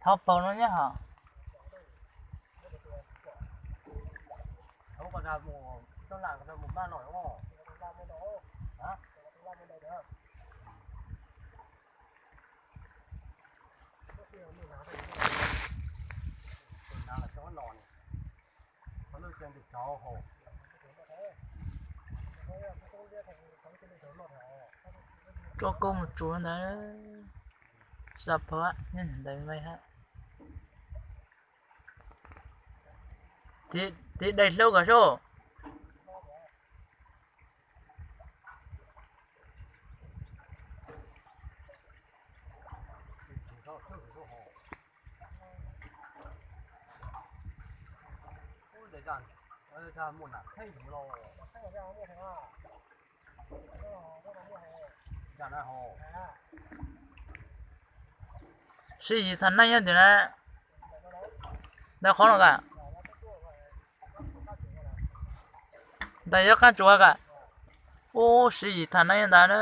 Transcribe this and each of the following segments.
Thov paug no nyob hos. Tso koj mus tsuav ntawd, tsis tau paug, nyob ntawd me hab. Tiv daim hlaub kom soj. Sib yim tham neej nyob ntawm na, ntawm qhov no ka, ntawm yuav qaab tsuas ka. Ub, sib yim tham neej nyob ntawd na.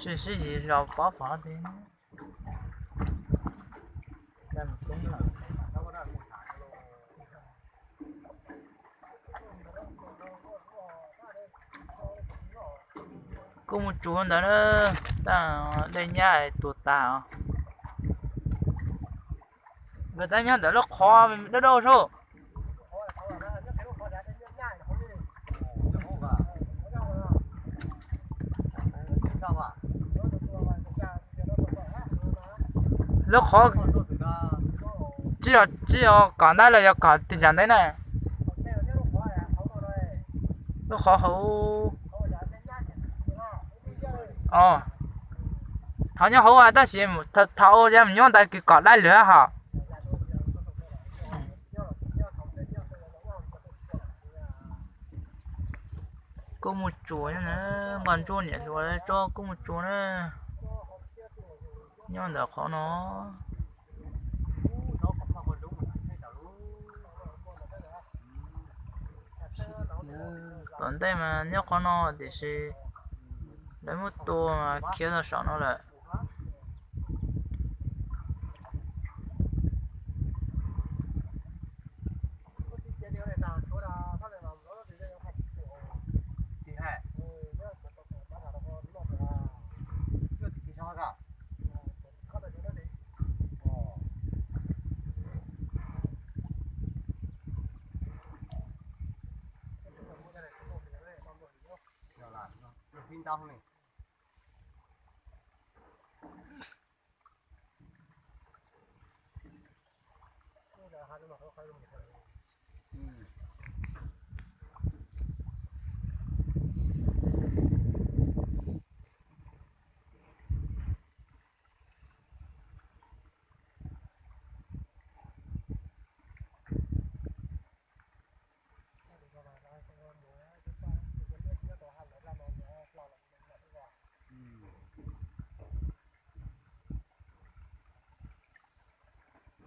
Tsis sib yim zos pov pov ti. Kuj mus tsuav ntawd na, tab dej nyab tuag tas os. Nkawd tab nyob ntawm lub qhov dawb dawb sub. Lub qhov, tsis yog, tsis yog kom ntab los yog kom tig ntsam ntev na. Lub qhov hauv, o, qhov nyob hauv tab sis thaum ua ya mus nyob ntawd kws kom dab lwg hos. Kuj mus tsuas nyob na, nqos ntsuab niam hluas tso kuj mus tsuas na, nyob ntawm qhov no. Tom ntej mas nyob qhov no tiam sis lawv muab tua mas khiav tau saum no lawm.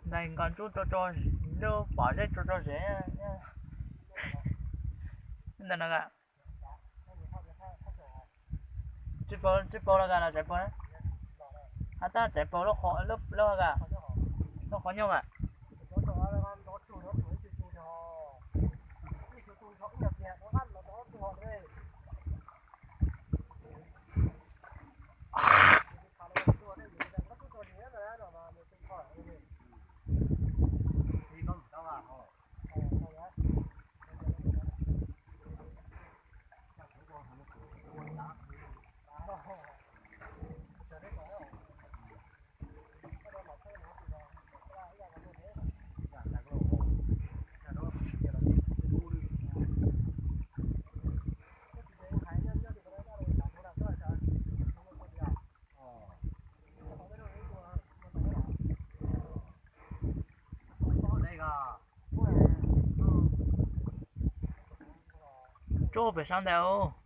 Ntais nkaus ntsuj tso tso, lub pom zeb tso tso zeb. Ntawm no ka, tsis paub los ka los tseem paub na. Has tab tseem paub lub qhov, lub ka, lub qhov nyuj ka. Tsuj pem sab ntawd.